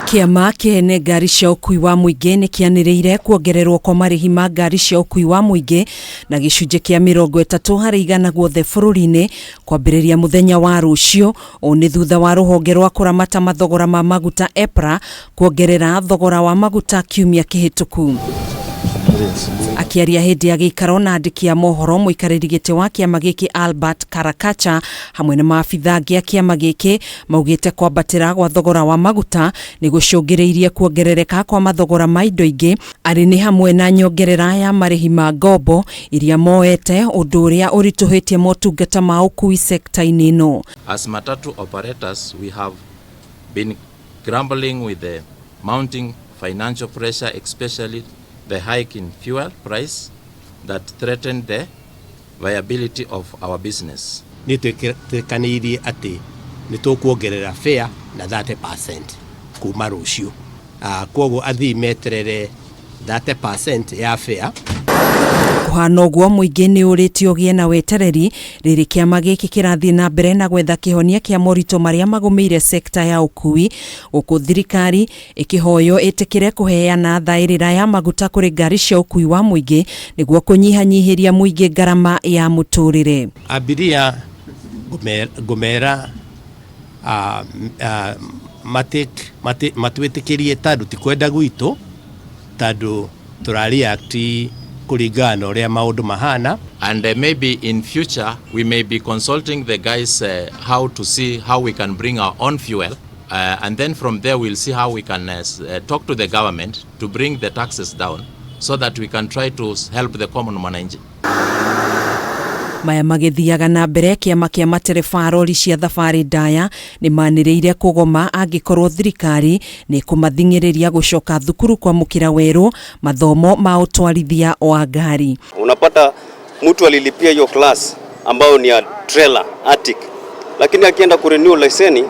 Kĩama kĩene ngari cia ũkui wa mũingĩ nĩ kĩanĩrĩire kuongererwo kwa marĩhi ma ngari cia ũkui wa mũingĩ na gĩcunjĩ kĩa 30% guothe bũrũri-inĩ kwambĩrĩria mũthenya wa rũciũ. Ũũ nĩ thutha wa rũhonge rwa kũramata mathogora ma maguta EPRA kuongerera thogora wa maguta kiumia kĩhĩtũku. Akĩaria hĩndĩ ya gĩikaro na andĩki a mohoro, mũikarĩri gĩtĩ wa kĩama gĩkĩ Albert Karakacha hamwe na maabitha angĩ a kĩama gĩkĩ maugĩte kwambatĩra gwa thogora wa maguta nĩ gũcũngĩrĩirie kuongerereka kwa mathogora ma indo ingĩ arĩ nĩ hamwe na nyongerera ya marĩhi ma ngombo iria moete, ũndũ ũrĩa ũritũhĩtie motungata ma ũkui sekta-inĩ ĩno. As matatu operators, we have been grumbling with the mounting financial pressure, especially the hike in fuel price that threatened the viability of our business. Nĩ twĩtĩkanĩirie atĩ nĩ tũkuongerera fare na 30% kuma rũciũ. Kwoguo athii meterere 30% ya fare. Kũhana ũguo, mũingĩ nĩ ũrĩtio ũgĩe na wetereri rĩrĩ kĩama gĩkĩ kĩrathiĩ na mbere na gwetha kĩhonia kĩa moritũ marĩa magũmĩire sekta ya ũkui, gũkũ thirikari ĩkĩhoywo ĩtĩkĩre kũheana thaĩrĩra ya maguta kũrĩ ngari cia ũkui wa mũingĩ nĩguo kũnyihanyihĩria mũingĩ ngarama ya mũtũrĩre. Abiria ngũmera matwĩtĩkĩrie tondũ ti kwenda gwitũ, tondũ tũra react kũringana na ũrĩa maũndũ mahana. And maybe in future we may be consulting the guys how to see how we can bring our own fuel, and then from there we'll see how we can talk to the government to bring the taxes down so that we can try to help the common mwananchi. Maya magĩthiaga na mbere, kĩama kĩa matereba rori cia thabarĩ ndaya nĩ manĩrĩire kũgoma angĩkorwo thirikari nĩ kũmathing'ĩrĩria gũcoka thukuru kwamũkĩra werũ mathomo ma ũtwarithia wa ngari. Unapata mtu alilipia hiyo class ambayo ni ya trailer artic, lakini akienda kurenew leseni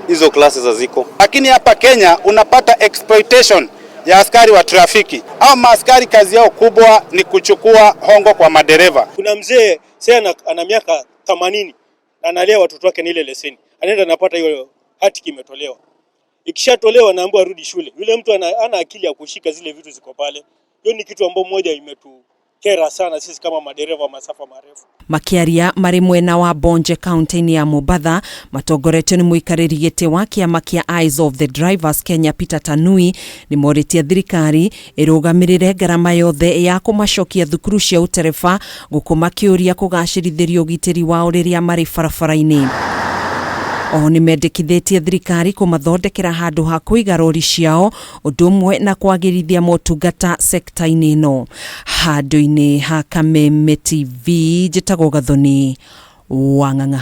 hizo classes haziko. Lakini hapa Kenya unapata exploitation ya askari wa trafiki au maaskari, kazi yao kubwa ni kuchukua hongo kwa madereva. Kuna mzee sasa ana miaka 80 na analea watoto wake na ile leseni, anaenda anapata hiyo hati imetolewa. Ikishatolewa naambiwa arudi shule. Yule mtu ana akili ya kushika zile vitu ziko pale. Hiyo ni kitu ambayo moja imetukera sana sisi kama madereva masafa marefu. Makiaria marĩ mwena wa Bonje kaunti-inĩ ya Mombatha, matongoretio nĩ mũikarĩri gĩtĩ wa kĩama kĩa Eyes of the Drivers Kenya Peter Tanui, nĩ morĩtie thirikari ĩrũgamĩrĩre ngarama yothe ya kũmacokia thukuru cia ũtereba, gũkũ makĩũria kũgacĩrithĩrio ũgitĩri wao rĩrĩa marĩ barabara-inĩ. Oho nĩ mendekithĩtie thirikari kũmathondekera handũ ha kũiga rori ciao, ũndũ ũmwe na kwagĩrithia motungata sekta-inĩ ĩno. Handũ-inĩ ha Kameme TV, njĩtagwo Gathoni Wang'ang'a.